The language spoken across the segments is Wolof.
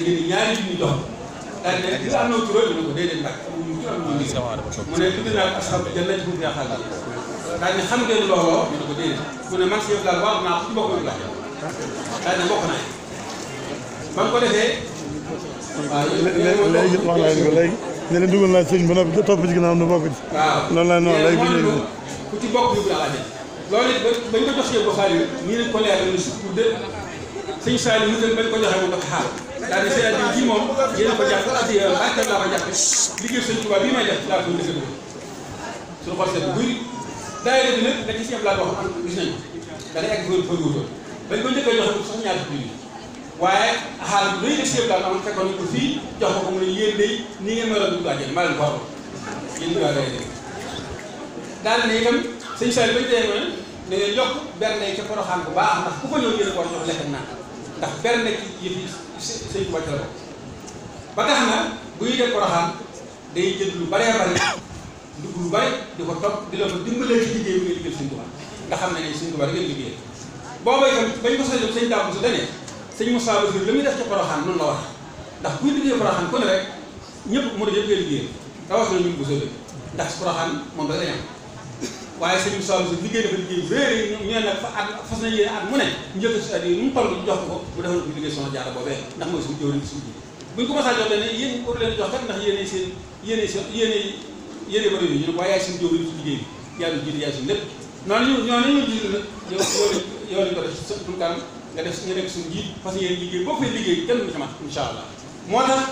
di génne ñaari yu ñu jox daal di ne li am na turam ñu ne ko déedéet nag amuñu tur amuñu liggéey mu ne tudd naa asxaab jël nañ ci yaa xaal daal ne xam ngeen looloo ñu ne ko déedéet mu ne man si yëpp daal waaw naa ko ci bokk yu laaj daal ne bokk naa ba mu ko defee waaw léegi wax naa ko léegi ne leen dugal naa sëñ ba noppi topp ci ginnaaw nu bokk ci waaw loolu laa noonu léegi ku ci bokk yóbbu la laaj loolu it bañ ko jox si yëpp xaal yi nii lañ ko leer ne su pour de sëñ Saliou mu bañ ko joxee moom dafa xaar daal di seen ji moom yéen a ko jàpp addi bàkkat laa ko jàppe liggéey sëñ Tuubaa bii may def laa ko dëgg suñu xol seet buy daayira bi nag da ci seen laa wax am gis nañu da ngay egg fa wutoon bañ ko njëkkee joxe sax ñaari bi waaye xaal bi luy def seen laa am fekkoon nañ ko fii jox ko mu ne yéen day nii ngeen meloon dugg àjjana maa leen ko waxoon yéen waa daayira daal ne itam sëñ Saliou bañ tee mooy ne ngeen yokk berne ca Poroxaan bu baax ndax ku ko ñëw yéen a ko jox lekk ak naan ndax berne ci yëf yi sëñ Tuubaa la ko ba tax na buy def Poroxaan day jël lu baree bari dugg lu bari di ko topp di la ko dimbalee ci liggéey bi ngay liggéey sëñ Tuubaa nga xam ne ne sëñ Tuubaa da ngeen liggéey booba itam bañ ko soxla sëñ Daabu su dane sëñ Moussa Bassirou la muy def ca Poroxaan noonu la wax ndax kuy liggéey Poroxaan ku ne rek ñëpp mu yëpp ngay liggéey rawatina ñu bu soobee ndax Poroxaan moom rek lañ am waaye sëñ Moussa Bassirou liggéey dafa liggéey réer ñu ne nag fas nañ yéene at mu ne njëkk si at yi nu mu toll ñu jox ko mu defal ko liggéey Soxna Jaara boobee ndax mooy suñu jëwriñ suñu ji buñ ko mos a jox ne yéen war leen jox kat ndax yéenay seen yéene ba réew ñu ne waaye yaay suñu jëwriñ ci liggéey bi yaa ñu jiite yaay suñu lépp noonu ñu jiitu nag yow lañ ko def sa tunkaan nga def ñu nekk suñu jiit parce que yéen liggéey boo fay liggéey kenn du ci mat incha allah moo tax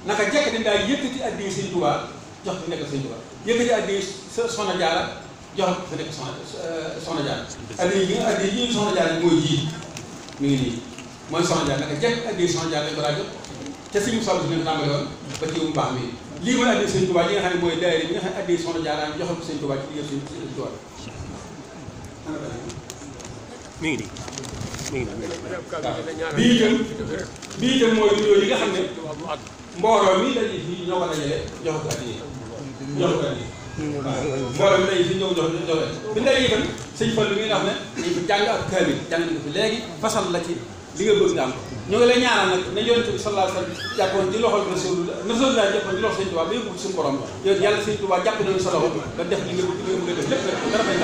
naka jekk dañ daal yëkkati addiya sëñ Tuubaa jox fi nekk sëñ Tuubaa yëkkati addiya Soxna Jaara jox fi nekk Soxna Jaara addiya yi Soxna Jaara mooy ji mi ngi nii mooy Soxna Jaara naka jekk addiya Soxna Jaara lañ ko daa jot ca sëñ Moussa Bassirou leen tàmbale woon ba ci mu baax mi lii mooy addiya sëñ Tuubaa yi nga xam ne mooy daayira bi nga xam ne addiya Soxna Jaara joxal ko sëñ Tuubaa ci liggéey sëñ Tuubaa mi ngi nii mi ngi nii bii itam mooy nuyoo yi nga xam ne mbooloo mi dañuy fii ñoo ko dajale jox ko addiya jox ko addiya waaw mbooloo mi dañuy fii ñëw jox bi ndey itam sëñ Fall mi nga xam ne dañ ko jàng ak kaamil jàng nañ ko fi léegi fasal la ci li nga bëgg nga am ko ñu ngi lay ñaanal nag ne Yonent bi sallallahu alayhi wa sallam jàppoon ci loxol Rasulullah jàppoon ci loxo sëñ Tuubaa ba yóbbu ko suñu borom yow yàlla sëñ Tuubaa jàpp nañu sa loxo nga def li nga bëgg a def lépp dara fay